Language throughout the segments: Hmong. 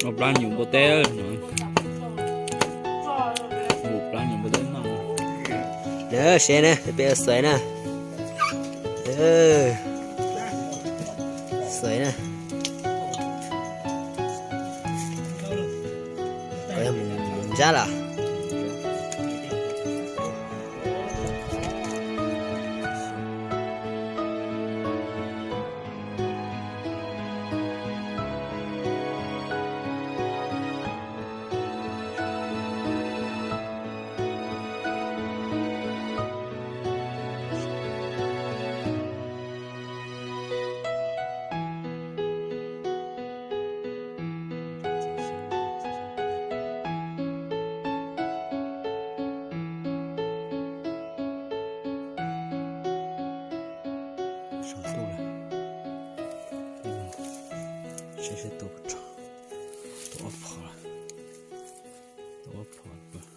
Ua plab nyuam npua teb, ua plab nyuam npua teb no. Lawv seb na, peb ua xuaim na. Xuaim na. Mus ntsab lawm. Saum ntuj lawm, saib saib tua puas tsawg, tua ob phom lawm, tua ob phom lawm,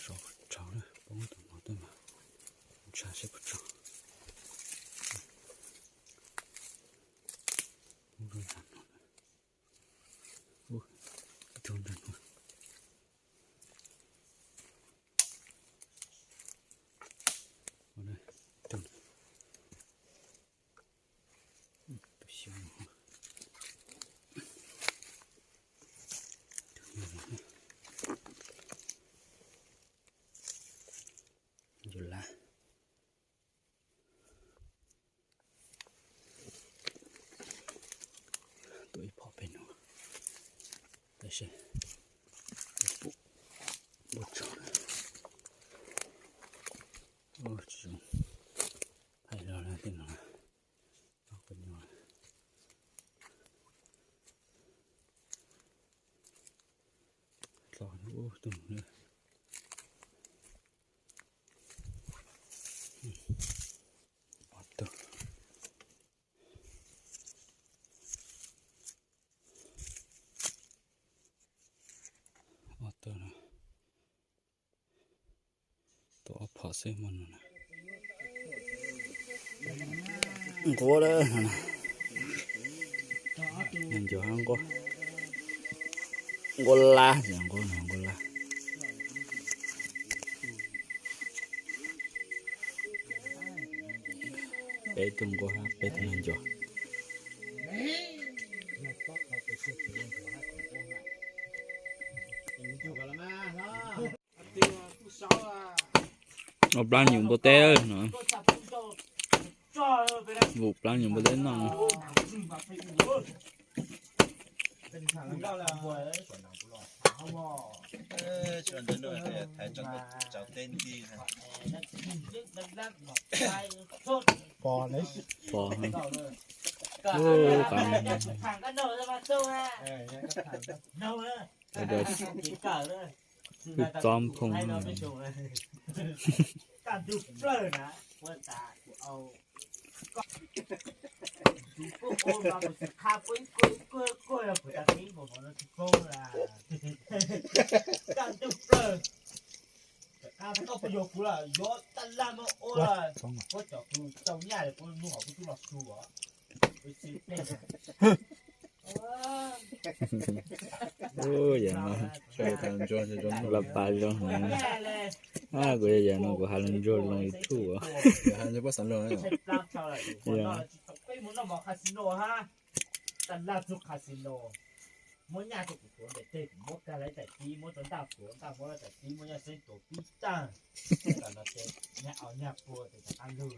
saum tsawg na, poob tus no tej mas ntshai saib puas tsawg. Ib tug ntag no. Ncua lab. Tua ib phom pem no, tab sis pum npua tsaug. Tsis zoo, hais los tej no, tau tus no. Ob tug. Ob tug no. Tua ob phom xwb hmo no na. Nquab lawm no. Ncua hab nquab. Nquab lab, nquab no nquab lab. Peb tug nquab hab peb tug neeg ncua. Ua plab nyuam npua teb no. Vum plab nyuam npua teb no. Pos, pos. Ub, qab. Pw txob nphoo. Ub, yam no, laj pas zoo heev. Kuv yog yam no kuv has lus ntsuag loo YouTube. Muab nyaj rau kuv tuav ntam teg, kuv muab kag lawv tais tib, muab rau ntaj tuav, ntaj muab lawv tais tib, muab nyaj xeeb tuav pib tag. Tam no ces nyaj au nyaj pua tes rov qab lug.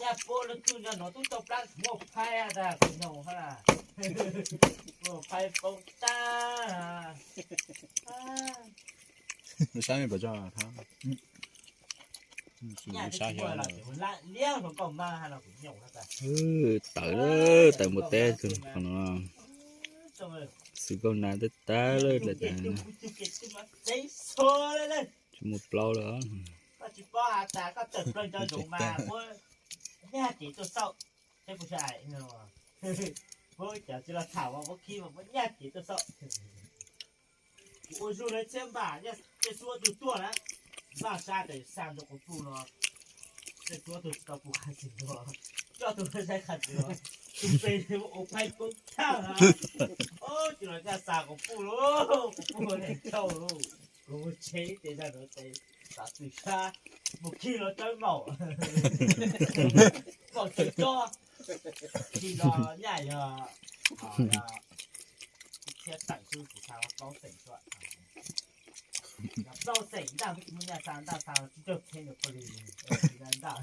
Nyaj pua lawv tug nyob no tub tau plab muab phaib tas kuv nyob hab, muab phaib poob tag. Saib me pom tso, saib. Tawm, tawm npua teb tug qhov no. Xwm kauj nas teb tag lawm, tsis muaj plaub lawm. Kuv ua zug lawv txhiab npam, tej xub tug tuaj na, npaj sab tes xa rau kuv pw no, tej xub tug tsis tau pw qha xis ntuag, coj tug saib qha xis ntuag. Tus pem ua phaib koob tag, tsis los nyaj xa kuv puj lauj, kuv puj ua neeg tau lauj. Kuv mus tsheb ib ce zaj nuav ces xav txwm sab mus khi los tsawb maum, maum tsis tso, khi los nyaj yog thiab tawm xwb, kuv xa plaub xeem xwb. Plaub xeem ntaj, muaj nyaj xa ntaj xa tsib caug txheeb pag li, ntaj.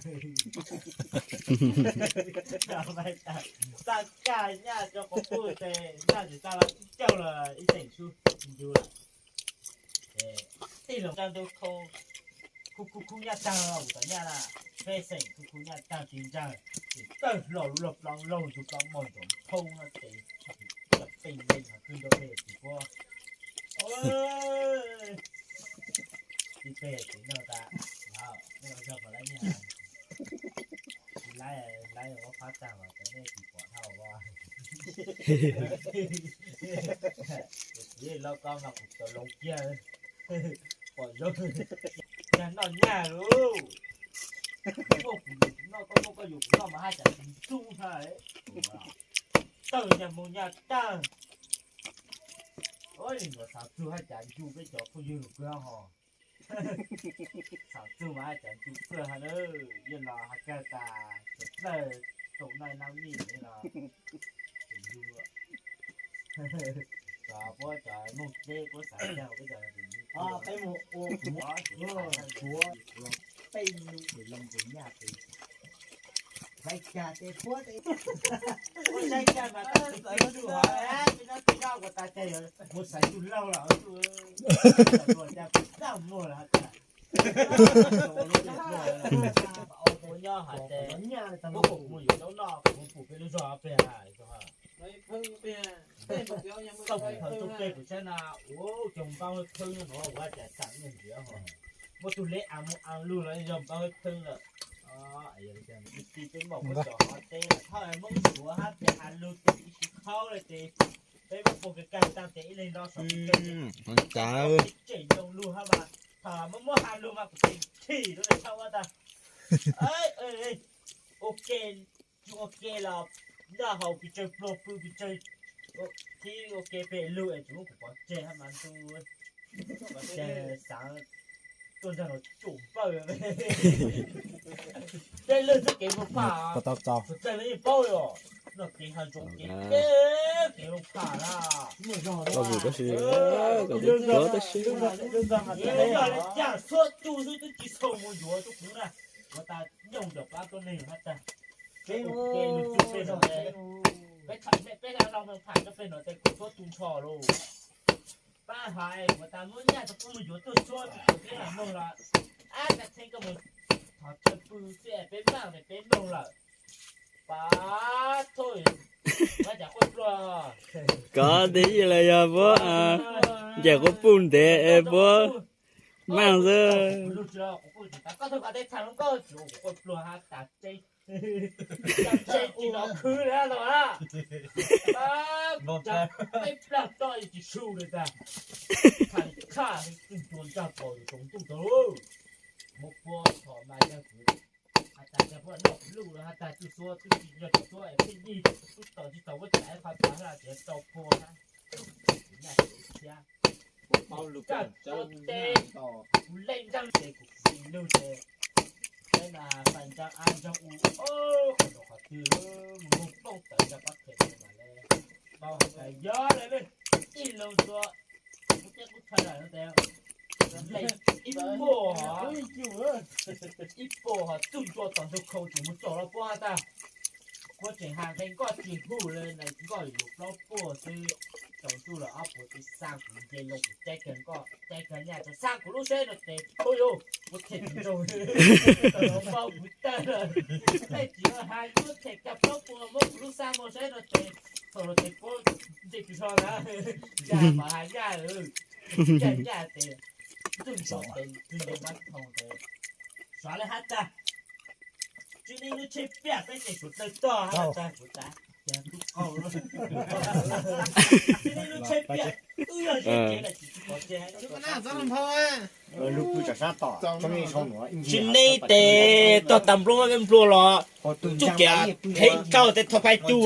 Xa kag nyaj rau quas puj ces nyaj tsis xa los tsib caug los ib xeem xwb ncu lawm. Tij laug Tsab Ntub Khoob, khub khub khub nyaj tag, kuv tom nyaj na, peb xeem khub khub nyaj tag tis ntsaag, tawg hlo lub log plaub laug ntug plaub mog ntsoov thoob no ces peb leeg ho twb nrog peb tim puab. Tib peb tim no tas, nej ua zog puas laib nyaj? Tsis laib, laib ua qhab tag mas cov nej tsis pom dhau as. Kuv txiv loj ko mas kuv tau loo kiag, pom zoo. Nyaj noj nyaj lauj. Koj muaj kuv yuav kuv noj, koj muaj koj yuav kuv noj mas haj cas tsis ntxub hab. Tawg nyaj mus nyaj tag. Ua xav txug haj cas ncu peb cov phooj ywg lug kawg hos. Xav txug mas haj cas ncu kawg hab, yeej los has kag tas tawg tau noj nab mij li no. Puab cov Mooj Teb puab xav kag peb cov, peb mus ua kuv, peb nub pem loo tus nyaj tes, saib kag tes puab tes, saib kag mas tsis tau tug hov, peb nub tes noj ua tas ces mus xaiv tug laug los tug, tug cas peb tau muag los has tas. Ua nyob hais tias muab kuv mus yuav zaub noj, kuv mus pum peb lub zog pem hais. Tau kuv thaum tub peb kuv saib na, ua cov npab pheeb no ua cas txawm nyiaj ntiav ho. Muab tug leb a mus a lug los yog npab pheeb lawm. Ti peb maum muab cov hov teb lawm, thawj Moob Suav hab tias a lug tes ib sib khaub le tes, peb muab puag kag kag tag tes ib leeg nto saum tes, tsem zoo lug hab mas, thaum muab muab ha lug mas kuv tes chim lub le tshab ua tag. Ua ke, tsis ua ke los noj haus pes tsawg pluag pw pes tsawg, thib ua ke pem lug es tsis muab kuv pov tseg hab mas ntu, xaav tuaj nrag los tsuam npawj. Peb lwg txoj kev mus pham, txawm txawg los yeej paub os, noj kev hav zoov kev peb kev mus pham na. Tab sis kuv tab sis yog le caag txhua tus xwb twb tsis txhob mus yuav rua kuv na, ua tas nyoog cov plab tuab neeg hab tag. Peb ua ke lug txug peb no, peb tham peb dlaab lug pham rua peb no tes kuv txhua tus ntsho lauj. Pab hais ua tas muab nyaj rua kuv mus yuav tuaj txhua tus peb lam noog los, ab, koj txheeb koj mus thov chaw pw xwb peb maaj tes peb noog lawm. Pab thoj, pab cas quaj pluag. Kov tes ib los yog puab ncaim quas puj ntev es puab maaj xwb. Koj thov koj tes tham lub koj tsis ua kuv quaj pluag hab tas tseeb. Tseeb tsis nov khwv le hab tau hab. Peb plag toj tsis su le tas. Tham li khaj tus ntuag ntsag thaum yus tsaus ntuj tag, muab puab txhom mas yog kuv has tas cov puab noj kuv luj has tas tug xuab twb tsis yog tug xuab es pheej yig tug tod tsis tau puab tsav qhov tod hab tseem rau puab hab. Nyaj tsev thiab kuv paub lug kag teb, kuv leej nraag ces kuv tsis lug ces peb na fais nraag ab nraag u, qhov no qhov twg mus moog poob tawv nraag pab phem mas le, paub has tas yog le le, ib lug tua kuv teb kuv chaw lawm no tes, ib puag, ib puag ho txug ntua tom ntug khau tseem mus txog los puab has tas, puab tseem has nqe nkoj tsis hu le na, nkoj yuav plaub puag xwb, tsaus ntuj los ob puas tsis xa kuv nce loo kuv caij kag nkoj caij kag nyaj tau xa kuv lub sab no tes, ub yus, kuv them tsis nrug, tau los paub kuv tawg lawm, tej tsis has yuav them kag plaub puag muab kuv lub xab muag saib no tes, thaum los tes puab nce tsis so na, yag mas has nyaj, yag nyaj tes, ntxwg ntsho tes ntxwg nce mab thoom tes, xav le has tas tsis neej lub tsheb piaj peb tseem kuv tawg tog hab tag kuv tas, tub qaug, tsis neej lub tsheb piaj, wb yog zeb tsev lawm tsis tsis pov tseg, Tsis neb tes tog tas npluag peb npluag los tsuj kiag, phem rau tes thov phais cug.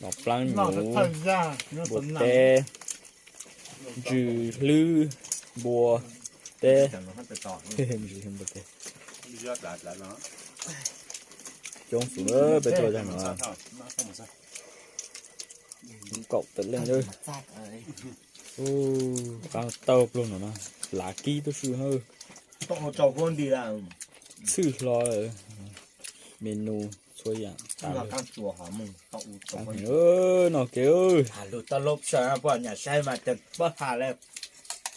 Nov plaab nyuv, npua teb, ntsws hlwb, npua teb. Coob xwb peb tuaj tag no. Kaum tawm leej. Qaab tau pluag no na, lav kib tub su na. Txhwj hlo, menu txhua yaam tas. Noj kev.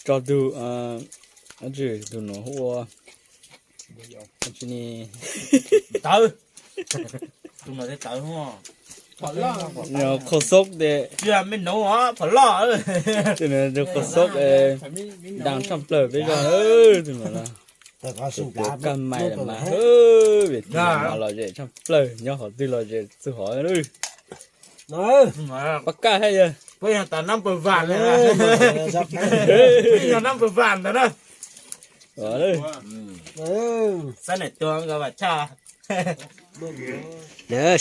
Tso tug, tug nuav hu ua tsi ni, tawv, qhov xoob tes, qhov xoob es ntaag tshaj plawg peb zog. Tug nuav na, tuav kag mais mas, vim tias mas lom zem tshaj plawg, nyob qhov twg lom zem txug qhov. Pab kaj hab yog, yog number one ntawd na.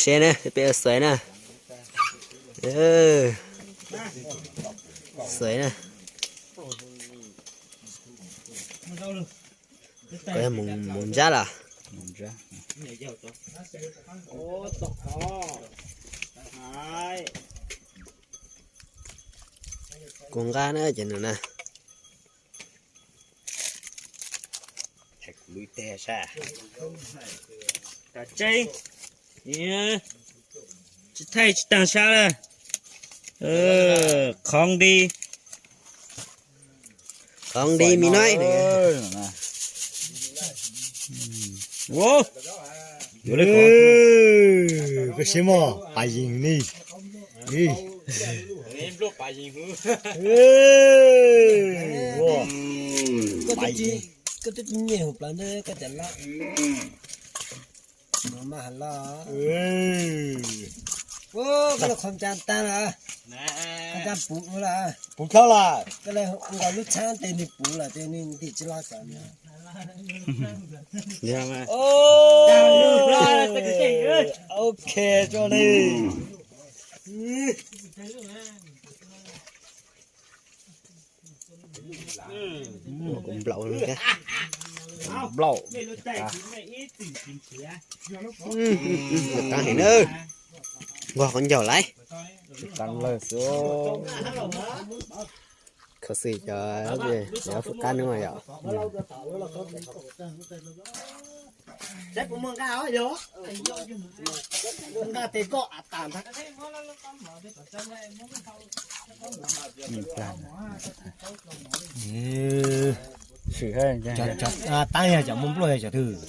Seb na, peb ua xuav na. Xuav na. Koj yog mus ntsab los? Kuv nqa na ces nws na. Tsis thaij tsis taag sab lawm. Qhov nti, qhov nti mi noj. Koj siab mog, pas yees ni. Koj twb tsis nyiam hauv plawv ntawd koj cas lab. Mas has laj. Koj los qhov caa taag lawm. Qhov caa puv lawm. Puv khaub lawm. Koj los nkaus lub txhaab tes nwg puv lawm tes nwg ntim tsis laj xav na. Ok, tso li. Kuv nplaum, nplaum. Qab heev na, nquag qhov ncaug lawm. Qab lawg xwb. Khuv xim cov, cov fwm qab no yom. Taab yog cov muaj npluaj cov twg?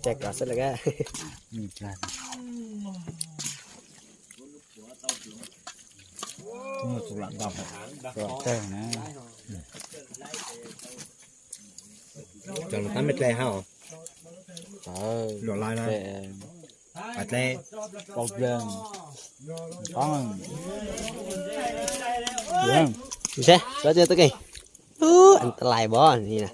Cais kov xwb lawm. Cov lus qab me dlej hab os. Luam lais na. Seb, sab tias tau kev. Ntalaim npov ni na.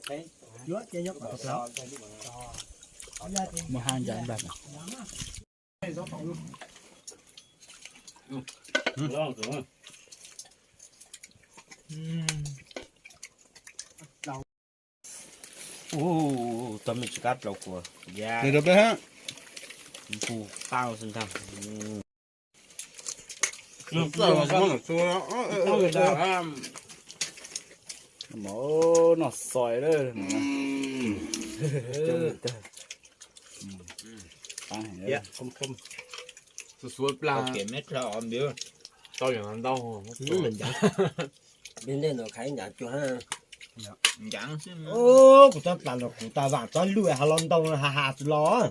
Ua, tau me tsis kab dlua kuv ya. Npug tau xwb ntag. Noj xois lawm. Xuav xuav plag. Tau yam ntau. Kuv txob plas los kuv tas vam txob lwj ha los ntau ha ha tsis los.